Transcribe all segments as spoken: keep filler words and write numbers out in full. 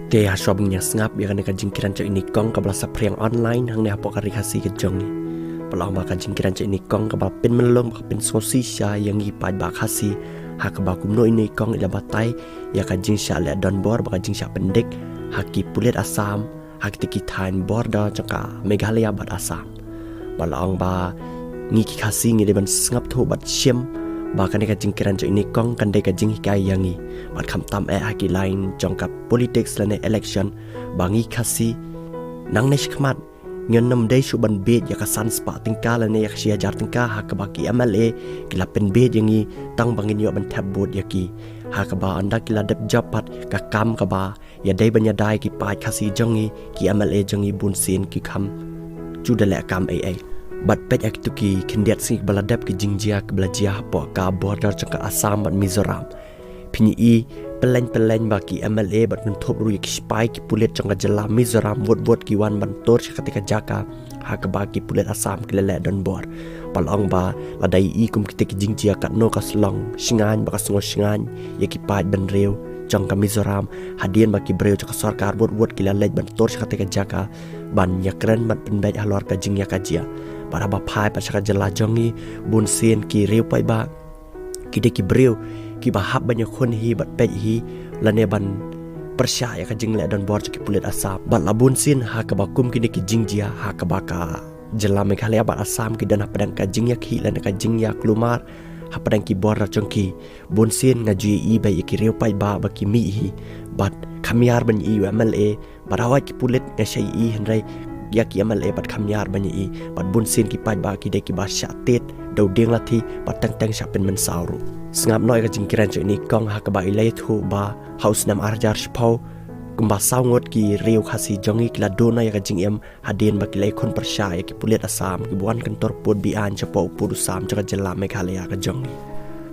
Te ha shwa ban ïa sngap ïa kane ka jingkren jong i Nick Kong kaba la saphriang online hangne hapoh ka Ri Khasi ka jong ngi. Ba la ong ba ka jingkren jong i Nick Kong kaba la pynmlong, ba ka pynsngewsih shisha ïa ngi paidbah Khasi, ha kaba kumno i Nick Kong i la batai ïa ka jingshah leh donbor bad ka jingshah pyndik ha ki pulit Assam ha kita ki thaiñ border jong ka Meghalaya bad Assam. Ba la ong ba ngi ki Khasi ngi dei ban sngap thuh bad shim ba kane ka jingkren jong i Nick Kong kan dei ka jinghikai ïa ngi, bad khamtam eh ha ki line jong ka politics lane election, ba ngi Khasi nangne shakhmat ngin ym dei shuh ban bieit ïa ka san spah tyngka lane ïa ka shi hajar tyngka ha kaba ki M L A ki la pynbieit ïa ngi tang ba ngin ïoh ban thep vote ïa ki, ha kaba ynda ki la dep jop pat ka kam kaba ïadei ban ïada ïa ki paid Khasi jong ngi, ki M L A jong ngi bunsien ki kham ju da leh kam ei ei. Bad peit ha kitu ki khyndiat sngi ba la dep ki jingjia kiba la jia hapoh ka border jong ka Assam bad Mizoram. Phin ïohi pylleng pylleng ba ki M L A bad kynthup ruh ïa ki sipai ki pulit jong ka jylla Mizoram, wut wut ki wan ban tur sha kata ka jaka ha kaba ki pulit Assam ki la leh donbor. Ba la ong ba lada ïohi kum kita ki jingjia katno ka slong shngaiñ bad ka sngew shngaiñ ïa ki paid bynriew jong ka Mizoram, hadien ba ki briew jong ka sorkar wut wut ki la leit ban tur sha kata ka jaka ban ïakren bad pynbeit halor ka jingïakajia. Bad haba phai pat sha ka jylla jong ngi, bunsien ki riew paidbah ki dei ki briew kiba hap ban ïakhun hi bad peit hi lane ban pyrshah ïa ka jingleh donbor jong ki pulit Assam. Bad la bunsien ha kaba kum kine ki jingjia ha kaba ka jylla Meghalaya bad Assam ki don hapdeng ka jingïakhih lane ka jingïakulmar hapdeng ki border jong ki, bunsien nga ju ïohi beit ïa ki riew paidbah ba ki mih hi bad kham ïar ban ïohi ïa u M L A, bad hawei ki pulit nga shah ïohi, hynrei ïa ki M L A pat kham ïar ban ïohi. Bad bunsien ki paidbah ki dei kiba shah tied da u dieng lathi bad teng teng shah pynmynsaw ruh. Sngap noh ïa ka jingkren jong i Nick Kong ha kaba i la ïathuh ba ha u snem ar hajar shiphew, kumba saw ngut ki riew Khasi jong ngi ki la duh noh ïa ka jingim hadien ba ki la ïakhun pyrshah ïa ki pulit Assam kiba wan kyntur pud be-aiñ shapoh u pud u sam jong ka jylla Meghalaya ka jong ngi.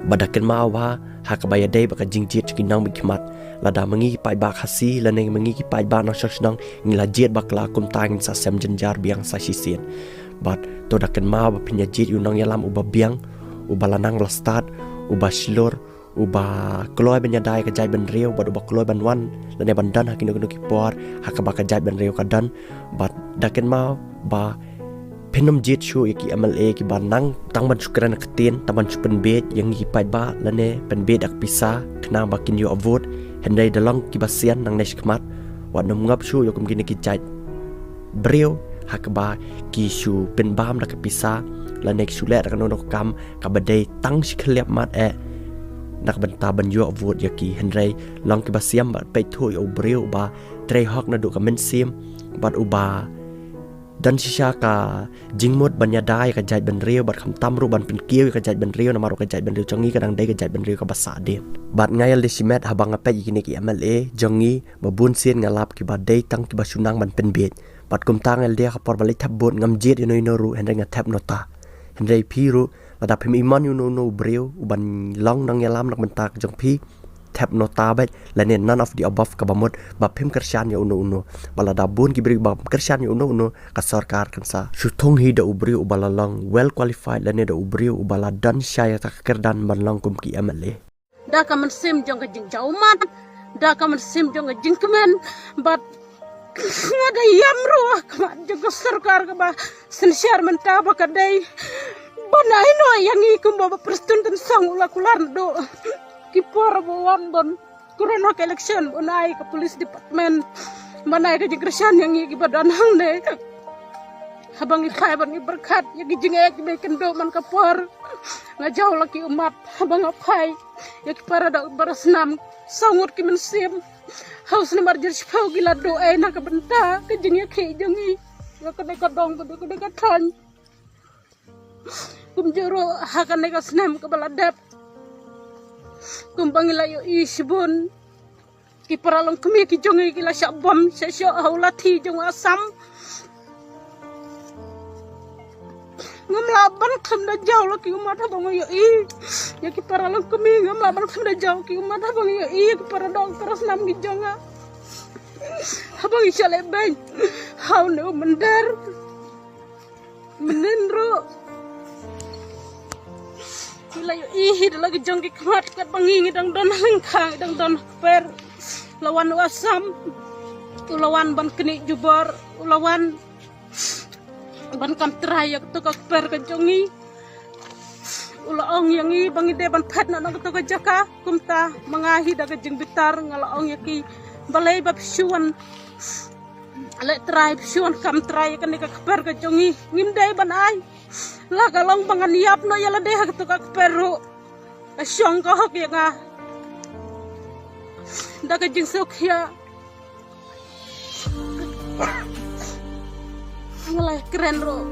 Bad da kynmaw ba ha kaba ïadei bad ka jingjied jong ki nongmihkhmat, lada ma ngi ki paidbah Khasi lane ma ngi ki paidbah nongshong shnong ngi la jied bakla, kumta ngin sa sem jynjar biang sa shisien. Bad to da kynmaw ba phin ïa jied ïa u nongïalam uba biang, uba la nang ba la stad, uba shlur, uba kloi ban ïada ïa ka jaitbynriew bad uba kloi ban wan lane ban don ha kino kino ki por ha kaba ka jaitbynriew ka don. Bad da kynmaw ba phin ym jied shuh ïa ki M L A kiba nang tang ban shu kren ktien, tang ban shu pynbieit ïa ngi ki paidbah lane pynbieit da ka pisa khnang ba kin ïoh vote, hynrei da long kiba sian nangne shakhmat. Wat nym ngop shuh ïa kum kine ki jait briew ha kaba ki shu pynbam da ka pisa lane ki shu leh da kano kano ka kam kaba dei tang shi khlieh mat eh na ka bynta ban ïoh vote ïa ki, hynrei long kiba siam bad peit thuh ïa u briew uba trei hok naduh ka mynsiem bad uba don shisha ka jingmut ban ïada ïa ka jaitbynriew bad khamtam ruh ban pynkiew ïa ka jaitbynriew, namar ruh ka jaitbynriew jong ngi ka dang dei ka jaitbynriew kaba sahdien. Bad nga ïalade shimet haba nga peit ïa kine ki M L A jong ngi ba bunsien nga lap kiba dei tang kiba shu nang ban pynbieit. Bad kumta nga ïalade ha ka por ba leit thep vote ngam jied ïano ïano ruh, hynrei nga thep nota. Hynrei phi ruh, lada phim ïohi ïa uno uno u briew uban long nongïalam na ka bynta ka jong phi, thep nota beit lane none of the above kaba mut ba phim kyrshan ïa uno uno. Bad lada bun ki briew ba kyrshan ïa uno uno, ka sorkar kan sa shu thung hi da u briew uba la long well qualified lane da u briew uba la don shisha ïa ka kyrdan ban long kum ki M L A. Da ka mynsiem jong ka jingjawmat, da ka mynsiem jong ka jingkmen, bad nga da ïam ruh ha khmat jong ka sorkar kaba synshar mynta ba ka dei ban ai noh ïa ngi kumba Bah Prestone Tynsong u la kular naduh ki por ba wan ban kren ha ka election, ban ai ka police department, ban ai ka jingkyrshan ïa ngi kiba don hangne. Haba ngi phai bad ngi pyrkhat ïa ki jingeh kiba ïakynduh man ka por, nga jaw la ki ummat haba nga phai ïa ki para doh para snam, saw ngut ki mynsiem ha u snem ar hajar shiphew ki la duh ei na ka bynta ka jingïakhih jong ngi ïa kane ka dong, kane ka thaiñ. Kumjuh ruh ha kane ka snem kaba la dep, kumba ngi la ïohi shibun, ki para longkmie ki jong ngi ki la shah bom shah shoh ha u lathi jong u Assam. Ngam lah ban khlem da jaw la ki ummat haba nga ïohi ïa ki para longkmie, ngam lah ban khlem da jaw ki ummat haba nga ïohi ïa ki para doh para snam ki jong nga haba ngi shah lehbeiñ ha une u mynder. Mynnin ruh ngi la ïohi hi da la ki jong ki khmat, katba ngi ngi dang don ha lyngkha, ngi dang don ha kper, la wan u Assam. U la wan ban knieh jubor, u la wan ban kam trai ïa kato ka kper ka jong ngi. U la ong ïa ngi ba ngi dei ban phet noh na kato ka jaka. Kumta ma nga hi da ka jingbitar nga la ong ïa ki, balei ba phi shu wan leh trai, phi shu wan kam trai ïa kane ka kper ka jong ngi. Ngim dei ban ai. La ka long ba ngan ïap noh ïa lade ha kato ka kper ruh. Ka shong ka hok ïa nga. Da ka jingsngewkhia nga la ïakren ruh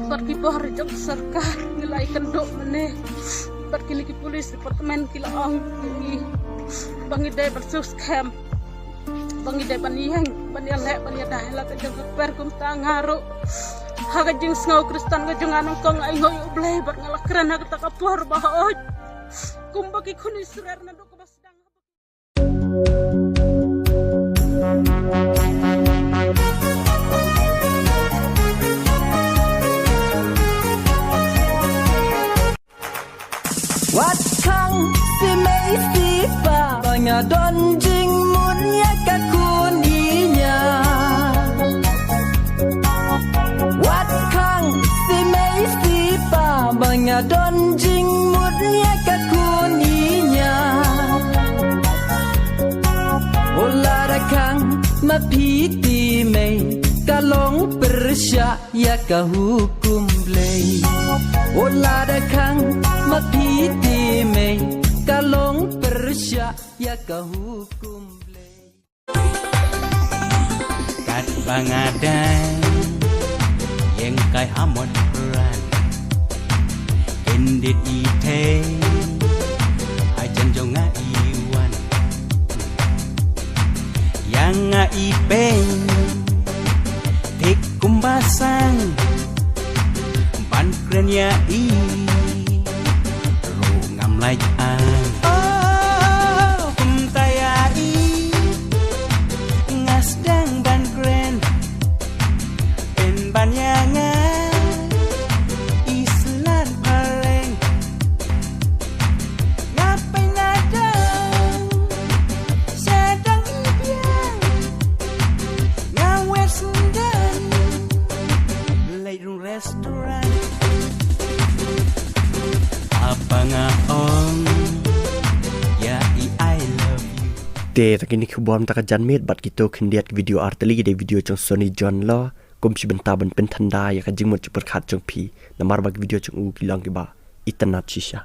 bad ki bor jong sorkar, nga la ïakynduh mynne bad kine ki police department, ki la ong ïa ngi ba ngi dei ban shu skhem, ba ngi dei ban ïeng ban ïaleh ban ïada ïa la ka jong ka kper. Kumta nga ruh ha ka jingsngew Khristan ka jong nga nyngkong, nga ainguh ïa U Blei bad nga la kren ha kata ka por ba hooid kumba ki khun Israel naduh kaba sdang. Wat khang si mei si pa, ba nga don jingmut ïa ka khun i ñia. Wat khang si mei si pa, ba nga don jingmut ïa ka khun i ñia. O lada khang ma phi ti mei, ka long pyrshah ïa ka hukum Blei. O lada khang ma phi ti mei, ka long pyrshah ïa ka hukum Blei. Katba nga dang ïeng kai ha mon pran, khyndiat i thei hajan jong nga i wan. Ïa nga i peng thik kumba sang ban kren ïa i ruh ngam lait ang. Oh, kumta ïa i nga sdang ban kren, pynban ïa nga i slan phareng. Nga pynadang sdang i biang, nga wer sdang leit rung restaurant. Haba nga ong ïa i I love you. Te ta kine ki khubor mynta ka janmiet bad kito khyndiat ki video artylli ki dei video jong Sony John Law. Kum shi bynta ban pynthynda ïa ka jingmut jingpyrkhat jong phi, namar ba ki video jong u ki long kiba itynnad shisha.